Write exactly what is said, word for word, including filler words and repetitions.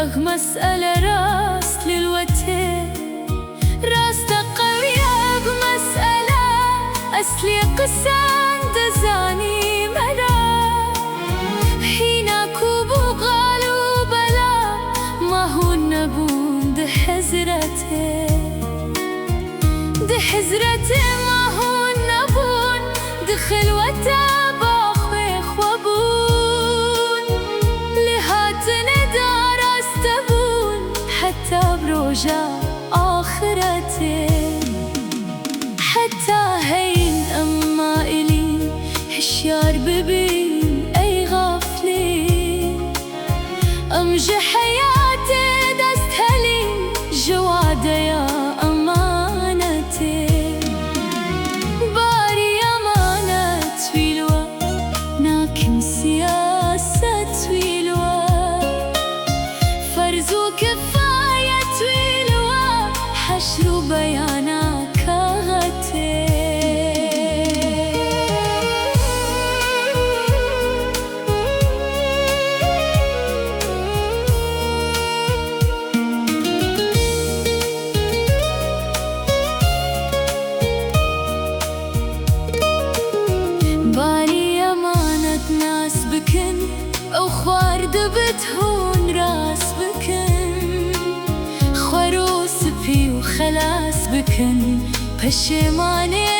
Ex mesele rast li we tê. Rast e qewiye bi mesele. Eslê qisan dizanî me re. Hîna ku bû qal û bela, ma hûn nebûn di hizretê. Di hizretê ma hûn nebûn, di xilweta baxwê xwe bûn. Lê hatine darast bûn, heta bi roja axiretê. Heta heyîn em mailîn, hişyar bibîn ey xafilîn. Em ji heyatê dest helîn, ji wadeya emanetê. Barî emanet wî li we, nakim siyaset wî li we. Ferz û kifayet wî li we, heşr û beyana kaxetê. Barî emanet nas bikin, ew xwar dibit hûn rast bikin. Xwer û spî û xelas bikin, peşêmanê